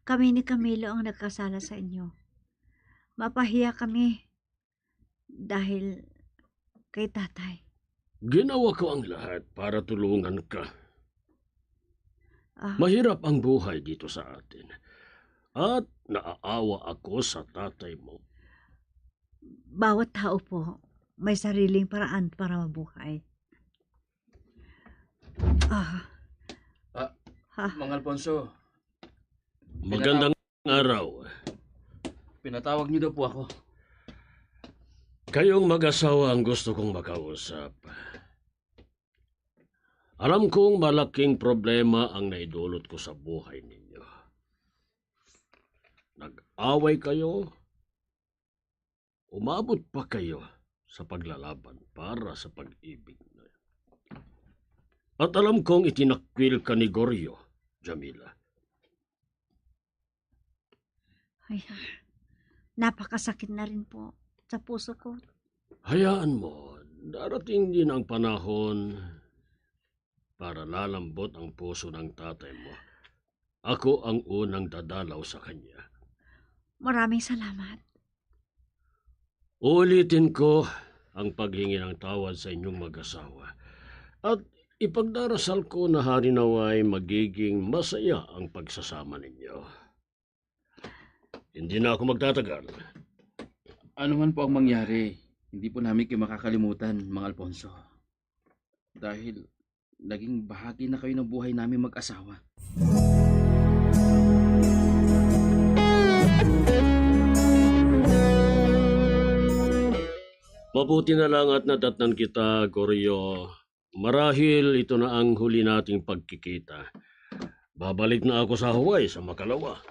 kami ni Camilo ang nagkasala sa inyo. Mapahiya kami dahil kay Tatay. Ginawa ko ang lahat para tulungan ka. Ah. Mahirap ang buhay dito sa atin. At naaawa ako sa tatay mo. Bawat tao po may sariling paraan para mabuhay. Ah. Ah, ha? Mang Alfonso. Magandang araw. Pinatawag niyo daw po ako. Kayong mag-asawa ang gusto kong makausap. Alam kong malaking problema ang naidulot ko sa buhay ninyo. Nag-away kayo, umabot pa kayo sa paglalaban para sa pag-ibig. At alam kong itinakwil ka ni Goryo, Jamila. Ay, ah, napakasakit na rin po sa puso ko. Hayaan mo, darating din ang panahon para lalambot ang puso ng tatay mo. Ako ang unang dadalaw sa kanya. Maraming salamat. Uulitin ko ang paghingi ng tawad sa inyong mag-asawa. At ipagdarasal ko na halinaway magiging masaya ang pagsasama ninyo. Hindi na ako magtatagal. Ano man po ang mangyari, hindi po namin kayo makakalimutan, Mang Alfonso. Dahil naging bahagi na kayo ng buhay namin mag-asawa. Mabuti na lang at nadatnan kita, Goryo. Marahil ito na ang huli nating pagkikita. Babalik na ako sa Hawaii sa makalawa.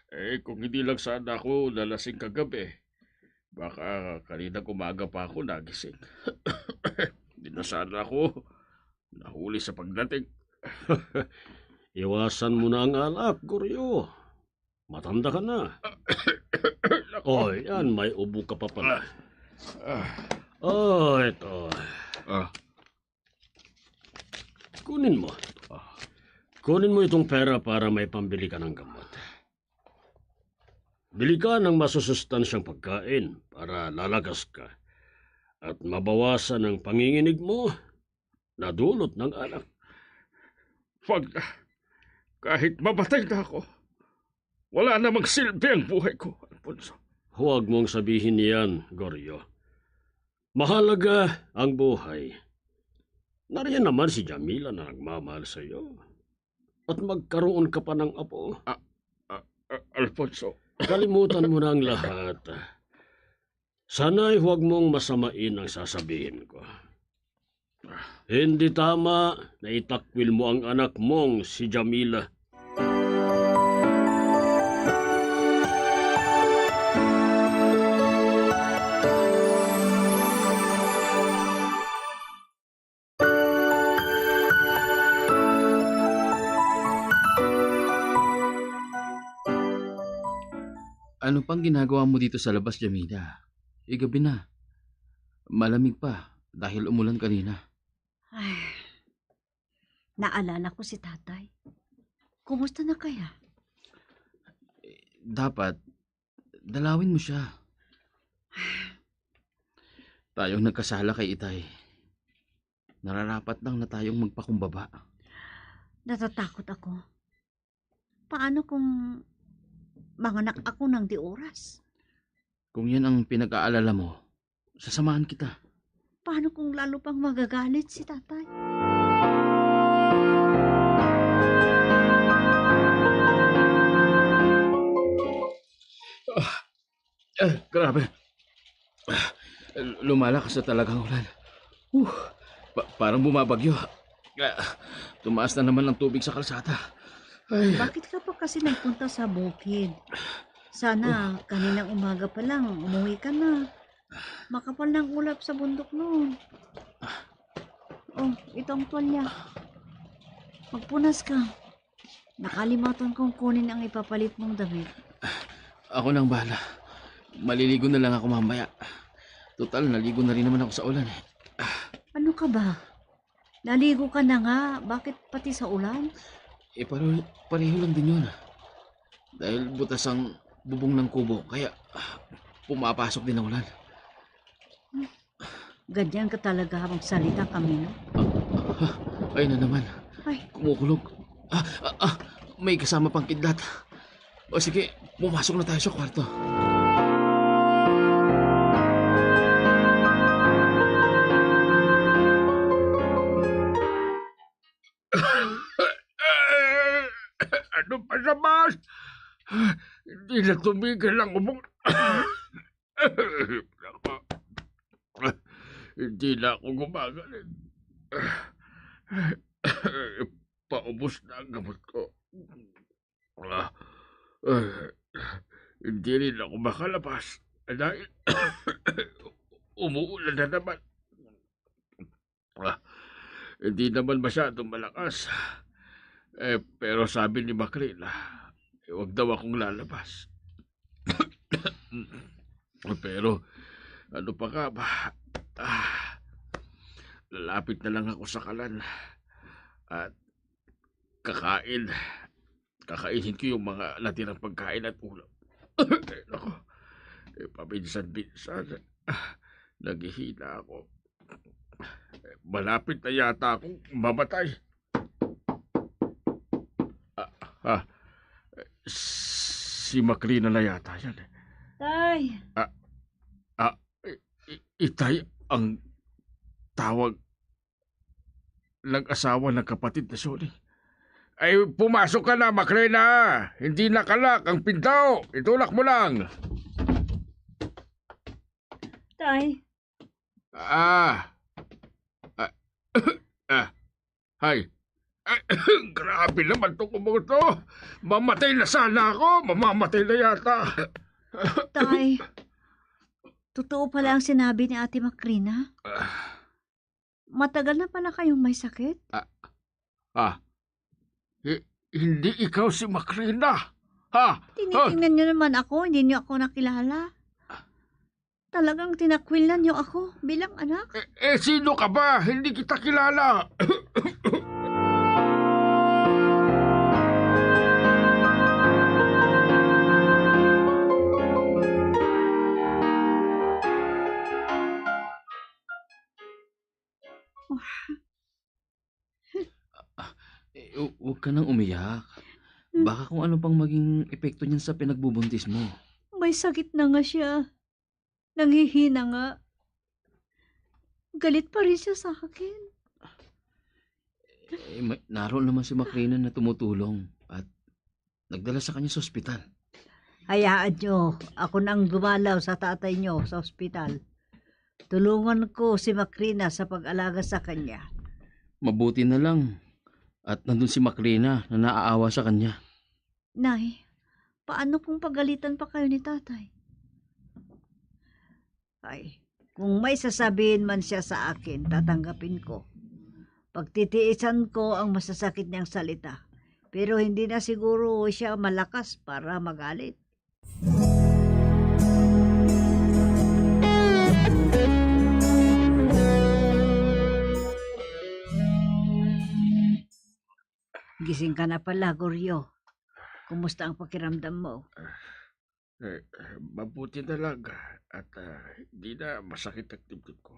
Eh, kung hindi lang sana ako nalasing kagabi, baka kaninang umaga pa ako nagising. Hindi na sana ako nahuli sa pagdating. Iwasan mo na ang alak, Goryo. Matanda ka na. Naku. Oh, yan, may ubo ka pa pala. Ah. Oh, ito. Ah. Kunin mo. Ah. Kunin mo itong pera para may pambili ka ng gamot. Bili ka ng masusustansyang pagkain para lalakas ka at mabawasan ang panginginig mo na dulot ng alak. Wag na. Kahit mamatay na ako, wala namang silbi ang buhay ko, Alfonso. Huwag mong sabihin yan, Goryo. Mahalaga ang buhay. Nariyan naman si Jamila na nagmamahal sa iyo. At magkaroon ka pa ng apo. Ah, ah, ah, Alfonso. Kalimutan mo na ang lahat. Sana'y huwag mong masamain ang sasabihin ko. Hindi tama na itakwil mo ang anak mong si Jamila. Ano pang ginagawa mo dito sa labas, Jamila? Igabi na. Malamig pa dahil umulan kanina. Ay, naalala ko si tatay. Kumusta na kaya? Eh, dapat, dalawin mo siya. Tayong nagkasala kay Itay. Nararapat lang na tayong magpakumbaba. Natatakot ako. Paano kung manganak ako ng di oras? Kung yan ang pinag-aalala mo, sasamahan kita. Paano kung lalo pang magagalit si tatay? Ah, eh, grabe. Ah, lumalakas na talaga ang ulan. Uh, pa- parang bumabagyo. Ah, tumaas na naman ang tubig sa kalsada. Ay, Bakit ka pa kasi nagpunta sa bukid? Sana kaninang umaga pa lang umuwi ka na. Makapal na ang ulap sa bundok noon. Oh, ito ang tuwalya. Magpunas ka. Nakalimutan kong kunin ang ipapalit mong damit. Ako nang bahala. Maliligo na lang ako mamaya. Total, naligo na rin naman ako sa ulan eh. Ano ka ba? Naligo ka na nga. Bakit pati sa ulan? Eh, pareho, pareho lang din yun. Dahil butas ang bubong ng kubo, kaya ah, pumapasok din ang ulan. Ganyan ka talaga habang salita kami, no? Ah, ah, ayun na naman. Ay. Kumukulog. Ah, ah, ah, may kasama pang kidlat. O sige, pumasok na tayo sa kwarto. Ano pa sa mas? Hindi na tumigil ang ubong. Hindi na ako gumagaling. Paubos na ang gamot ko. Ah, ah, hindi rin ako makalabas dahil umuulan na naman. Ah, hindi naman masyadong malakas. Eh, pero sabi ni Makrina, eh, wag daw akong lalabas. Pero ano pa ka ba? Ah, lalapit na lang ako sa kalan at kakain. Kakainin ko yung mga natirang pagkain at ulam. Ay, naku, eh, paminsan-minsan, ah, naghihina ako. Malapit na yata akong mamatay. Ah, ah, si Makrina na yata yan. Eh. Tay! Ah, ah, i- i- itay ang tawag ng asawa ng kapatid na Soli. Ay, pumasok ka na, Makrena! Hindi nakalak ang pinto! Itulak mo lang! Tay. Ah! Ah! Ah! Hay! Ay, grabe naman tong umong to! Mamatay na sana ako! Mamamatay na yata! Tay, totoo pala ang sinabi ni Ate Makrina? Ah. Matagal na pala kayong may sakit? Ah, ah, hi- hindi ikaw si Makrina. Ha? Tinitingnan niyo naman ako, hindi niyo ako nakilala. Talagang tinakwil na niyo ako bilang anak. Eh, eh, sino ka ba? Hindi kita kilala. Ah, eh, hu-, huwag ka nang umiyak. Hmm. Baka kung ano pang maging epekto niyan sa pinagbubuntis mo. May sakit na nga siya. Nanghihina nga. Galit pa rin siya sa akin. Eh, may, naroon naman si Macrina na tumutulong at nagdala sa kanya sa ospital. Hayaan niyo, ako nang dumalaw sa tatay niyo sa ospital. Tulungan ko si Macrina sa pag-alaga sa kanya. Mabuti na lang at nandun si Macrina na naaawa sa kanya. Nay, paano kung pagalitan pa kayo ni tatay? Ay, kung may sasabihin man siya sa akin, tatanggapin ko. Pagtitiisan ko ang masasakit niyang salita, pero hindi na siguro siya malakas para magalit. Gising ka na pala, Goryo. Kumusta ang pakiramdam mo? Eh, mabuti na lang at, ah, hindi na masakit ang dibdib ko.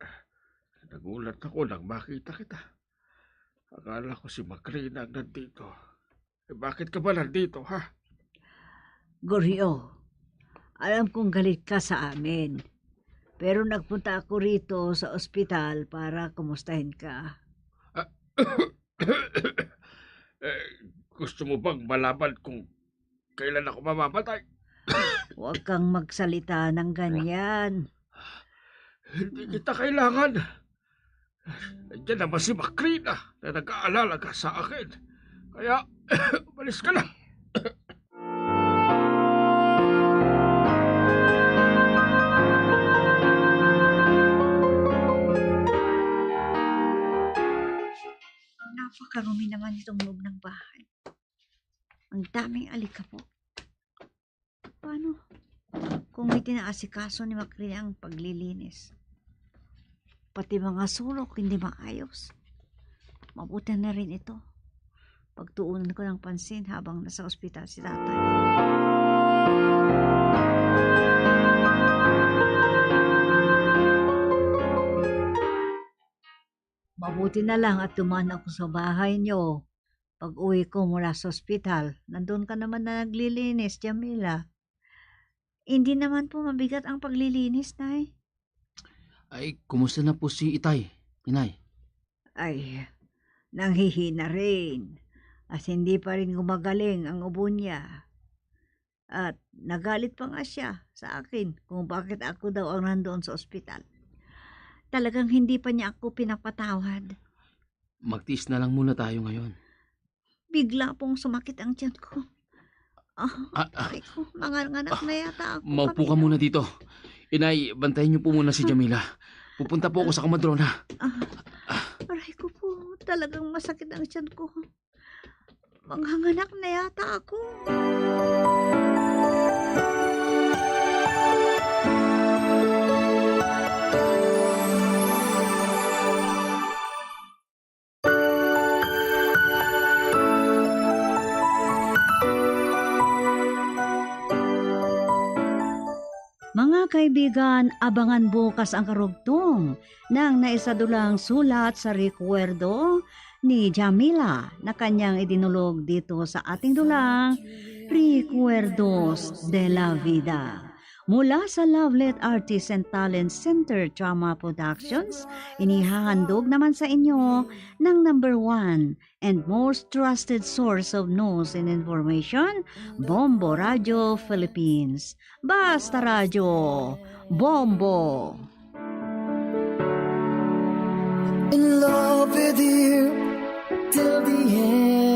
Ah, nagulat ako nang makita kita. Akala ko si Macrina ang nandito. Eh, bakit ka ba nandito, ha? Goryo, alam kong galit ka sa amin. Pero nagpunta ako rito sa ospital para kumustahin ka. Ah, eh, gusto mo bang malaman kung kailan ako mamamatay? Huwag kang magsalita ng ganyan. Hindi kita kailangan. Nandiyan naman si Macrina na nag-aalala ka sa akin. Kaya, umalis ka na. Napakarumi naman itong loob ng bahay. Ang daming alikabok. Paano kung hindi na asikaso ni Macrina ang paglilinis? Pati mga sulok hindi maayos. Mabuti na rin ito. Pagtuunan ko ng pansin habang nasa ospital si tatay. Mabuti na lang at dumaan ako sa bahay niyo. Pag-uwi ko mula sa ospital, nandun ka naman na naglilinis, Jamila. Hindi naman po mabigat ang paglilinis, Nay. Ay, kumusta na po si Itay, Inay? Ay, nanghihina rin. At hindi pa rin gumagaling ang ubo niya. At nagalit pa nga siya sa akin kung bakit ako daw ang nandoon sa ospital. Talagang hindi pa niya ako pinapatawad. Magtiis na lang muna tayo ngayon. Bigla pong sumakit ang tiyan ko. Ah, Ah, ah, aray ko, manganganak ah, na yata ako maupo ka kanina. Muna dito. Inay, bantayan niyo po muna si Jamila. Pupunta po ako sa kamadrona. Ah, aray ko po, talagang masakit ang tiyan ko. Manganganak na yata ako. Mga kaibigan, abangan bukas ang karugtong ng naisadulang sulat sa Recuerdo ni Jamila na kanyang idinulog dito sa ating dulang Recuerdos de la Vida. Mula sa Lovelet Artists and Talent Center Drama Productions, inihahandog naman sa inyo ng number one and most trusted source of news and information, Bombo Radio Philippines. Basta Radyo, Bombo! In love with you till the end.